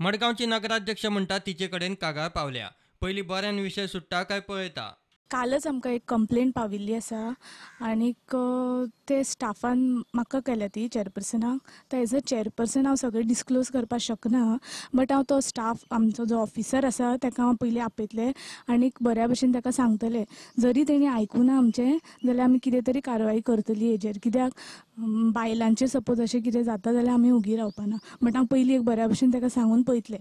मडगांवची नगराध्यक्ष म्हणटा तिचे कडेन कागाळ पावल्या. पयलीं बऱ्यान विशय सुट्टा काय पळयता. कालच आमकां एक कंप्लेंट पाविल्ली आसा आनीक ते स्टाफान म्हाका केल्या ती चेअरपर्सनाक. तर एज अ चेअरपर्सन हांव सगळें डिस्क्लोज करपाक शकना, बट हांव तो स्टाफ आमचो जो ऑफिसर आसा ताका हांव पयलीं आपयतलें आनीक बऱ्या भशेन ताका सांगतलें. जरी तेणी आयकुना आमचें जाल्यार आमी कितें तरी कारवाई करतली हेजेर, कित्याक बायलांचेर सपोज अशें कितें जाता जाल्यार आमी ओगी रावपाना. बट हांव पयलीं एक बऱ्या भशेन ताका सांगून पळयतलें.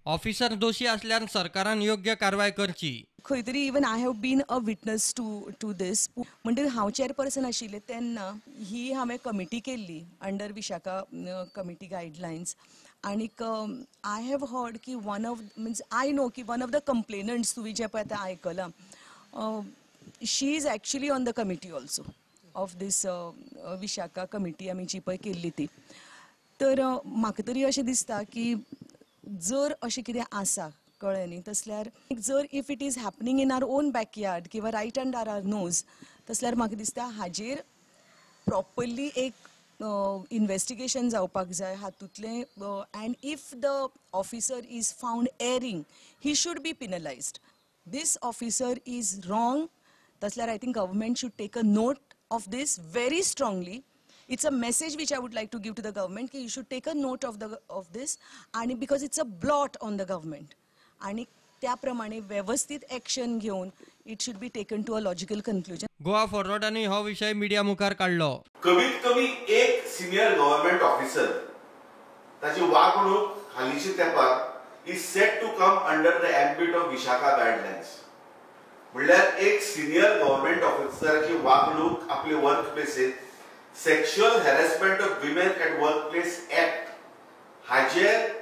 ऑफिसर दोशी असल्यार सरकारान योग्य कारवाय करची. खंय तरी even I have been a witness to this. म्हणटकीर हांव चेअरपर्सन आशिल्लें तेन्ना ही हांवें कमिटी केल्ली अंडर विशाखा कमिटी गायडलायन्स. आनीक I have heard की one of means I know की वन ऑफ the complainants तुवें जें पळय आतां आयकलां, she is actually on the committee also of this Vishakha committee आमी जी पळय केल्ली ती. तर म्हाका तरी अशें दिसता की जर अशें कितें आसा कळ्ळें न्ही, तसल्यार जर if it is happening in our own backyard किंवा रायट अंडर our nose, तसल्यार म्हाका दिसता हाजेर प्रॉपरली एक इन्वेस्टिगेशन जावपाक जाय हातूंतलें. And if the officer is found erring he should be penalised. This officer is wrong तसल्यार I think government should take a note of this very strongly. It's a message which I would like to give to the government ki you should take a note of the of this, and because it's a blot on the government. आणि त्या प्रमाणे व्यवस्थित action घेवन it should be taken to a logical conclusion. Goa फॉरवर्डांनी हो विशय media मुखार काडलो. कमीत कमी एक सिनियर गव्हर्नमेंट ऑफिसर ताची वागणूक हालींच्या तेंपार is set to come under the ambit of Vishakha guidelines. म्हणल्यार एक सिनियर गव्हर्नमेंट ऑफिसराची वागणूक आपले वर्क प्लेसीर sexual harassment of women at work place act हाजेर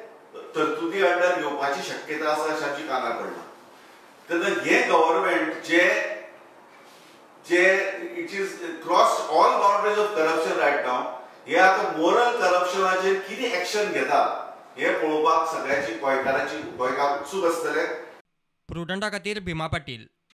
तरतुदी अंडर येवपाची शक्यता आसा अशें आमच्या कानार पडलां. तेन्ना हें government J J it is cross all boundaries of corruption right now, हे आतां मोरल करप्शनाचेर कितें एक्शन घेता हें पळोवपाक सगळ्यांची गोंयकारांची गोंयकार उत्सूक आसतले. प्रुडंटा खातीर भीमा पाटील.